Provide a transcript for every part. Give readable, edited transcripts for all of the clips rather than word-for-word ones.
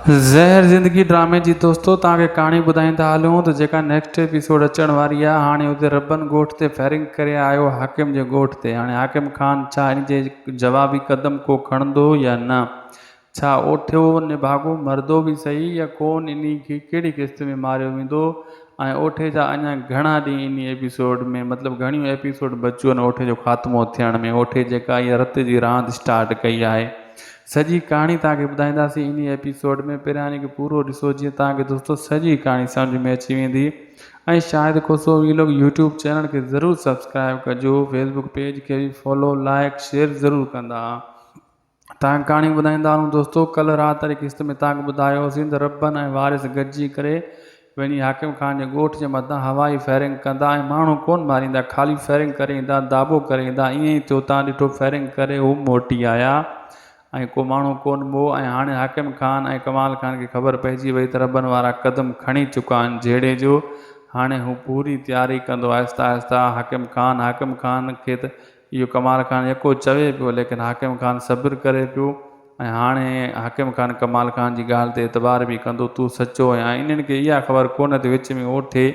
زهر زندگي ڊرامي جي دوستو توهان کي ڪهاڻي ٻڌائيندا هلون ته جيڪا نيڪسٽ ايپيسوڊ اچڻ واري آهي هاڻي اتي ربن ڳوٺ تي فائرنگ ڪري آيو حاڪم جي ڳوٺ تي هاڻي حاڪم خان ڇا ان جي جوابي قدم ڪو کڻندو يا نه ڇا اوٺيو نڀاڳو مردو به سهي يا ڪون انهي کي ڪهڙي قسط ۾ ماريو ويندو ۽ اوٺي جا اڃا گهڻا ڏينهن انهي ايپيسوڊ ۾ مطلب گهڻيون ايپيسوڊ بچيون آهن اوٺي جو خاتمو ٿيڻ ۾ اوٺي جيڪا اها رت جي راند اسٽارٽ ڪئي آهي سڄي ڪهاڻي توهان کي ٻڌائينداسين انهي ايپيسوڊ ۾ پهريان انهي کي پورو ڏسو جيئن توهان کي دوستو سڄي ڪهاڻي سمجهه ۾ اچي ويندي ۽ Shahid Khoso vlog YouTube channel کي ضرور سبسڪرائب ڪجو فيسبوڪ پيج کي به فالو لائڪ شيئر ضرور ڪندا توهان کي ڪهاڻي ٻڌائيندا هلون دوستو ڪلهه رات واري قسط ۾ توهان کي ٻڌايو هوسين ته ربن ۽ وارث گڏجي ڪري وڃي حاڪم خان جي ڳوٺ جي مٿان هوائي فائرنگ ڪندا ۽ ماڻهو ڪونه ماريندا، خالي فائرنگ ڪري ايندا، داٻو ڪري ايندا، ائين ئي ٿيو تان ڏٺو فائرنگ ڪري هو موٽي آيا ۽ ڪو ماڻهو ڪونه مئو ۽ هاڻي حاڪم خان ۽ ڪمال خان کي خبر پئجي وئي ته ربن وارا قدم کڻي چڪا آهن جهيڙي جو، هاڻي هو پوري تياري ڪندو آهستي آهستي حاڪم خان حاڪم خان کي ته اهو ڪمال خان يڪو چوي پيو ليڪن حاڪم خان صبر ڪري پيو ۽ هاڻي حاڪم خان ڪمال خان جي ڳالهه تي اعتبار به ڪندو تون سچو آهين ۽ انهن کي اها خبر ڪونه ته وچ ۾ اوٺي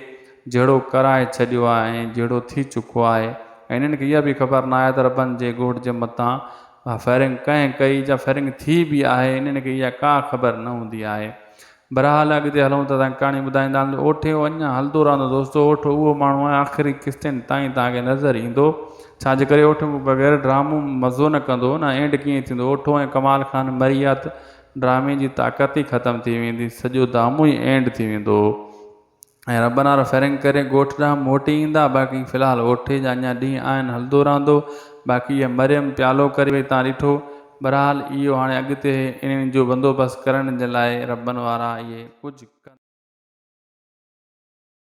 جهيڙو ڪرائي ڇڏيو آهي ۽ جهيڙو ٿي چڪو آهي ۽ انهن کي اها به خبر ناهي ته ربن جي ڳوٺ جي مٿان اها فائرنگ ڪنهن ڪئي جا فائرنگ ٿي به آهي انهن کي اها ڪا خبر نه هوندي آهي. بھرحال اڳتي هلون ته توهان کي ڪهاڻي ٻڌائيندا هلون ته اوٺيو اڃا هلندو رهندو دوستو اوٺو اهو ماڻهو آهي آخري قسطين تائين توهان کي نظر ايندو ڇا جي ڪري اوٺو کان بغير ڊرامو مزو نه ڪندو نه اينڊ ڪيئن ٿيندو اوٺو ۽ ڪمال خان مري ويا ته ڊرامي جي طاقت ئي ختم ٿي ويندي سڄو دامو ئي اينڊ ٿي ويندو ۽ ربنار فائرنگ ڪري ڳوٺ ڏانهن موٽي ايندا باقي في الحال اوٺي جا اڃا ڏينهن آهن هلندو رهندو باقي هيء مريم پيالو ڪري وئي تان ڏٺو بھرحال اهو هاڻي اڳتي انهن جو بندوبست ڪرڻ جي لاء ربن وارا اهي ڪجهه ڪن.